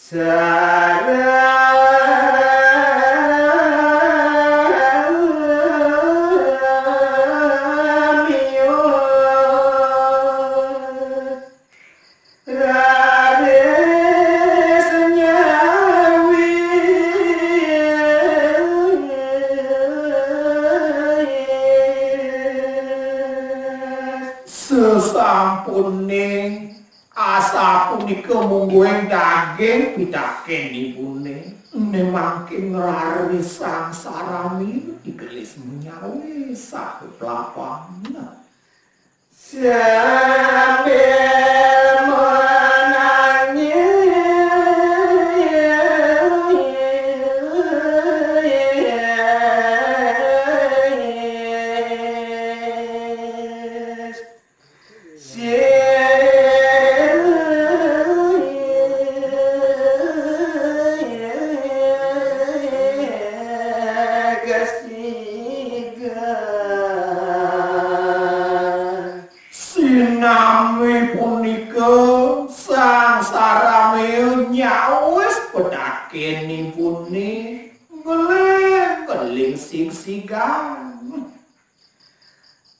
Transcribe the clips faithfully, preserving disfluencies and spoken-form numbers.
Saramius raris nyawis. Sesampuné asapunika mungguing daging pitaken ibuné, né mangkin raris Sang Sarami digelis menyawis saha plapang. Sambil menangis. Sinami punika Sang Sarami nyawis pitaken ibuné, ngeling-ngeling sigsigan.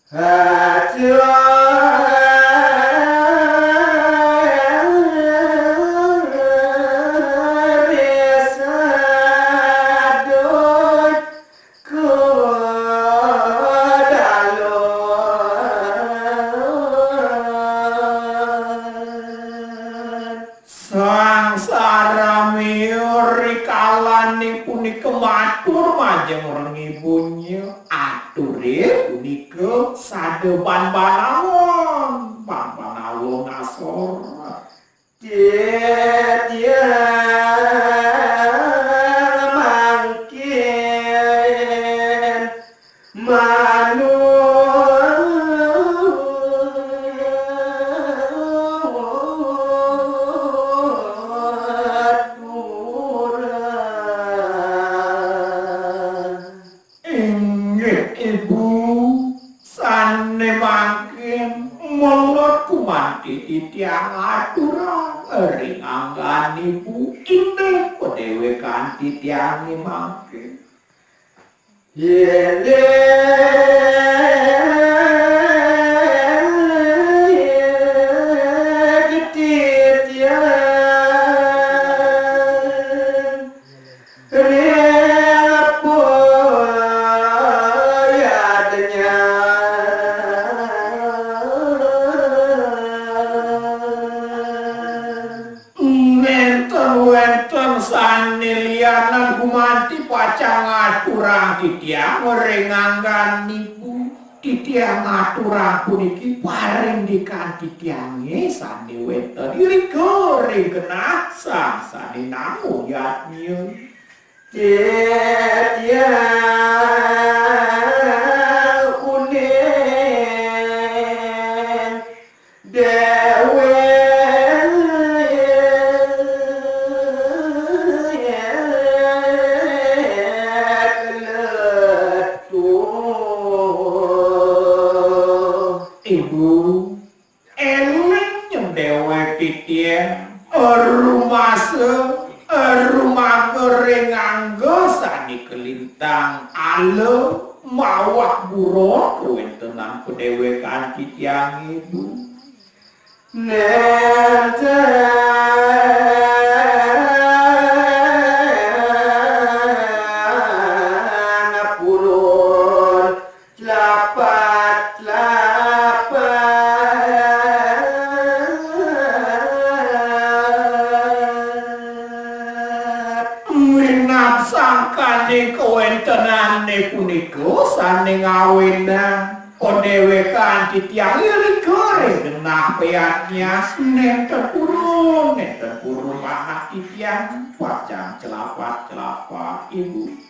Aduh, sadut kudalon. Sang Sarami rikalané punika matur majeng ring ibunya, aturé punika sada ban banawon, ban banawon asor. Titiang mangkin manut Inggih, Ibu, sané mangkin melod gumanti titiang aturang ring anggan Ibu, inggih padéwékan titiangé mangkin. Inggih titiang. Nénten wénten sané lianan gumanti pacang ngaturang titiang ring anggan Ibu. Titiang ngaturang puniki parindikan titiangé sané wénten irika ring genah sang sané namu yadnya. Titiang uning déwék letuh. Ibu, éling nyén déwék titiang, rumasa, rumaga ring angga sané kalintang ala mawah buron kawéntenan padéwékan titiangé, Bu. Nénten purun tlapat-tlapat. Minab sangkaning kawéntenané punika sané ngawinang padéwékan titiang irika ring genah péaknya, nénten purun, nénten purun manah titiang pacang tlapat-tlapat, Ibu.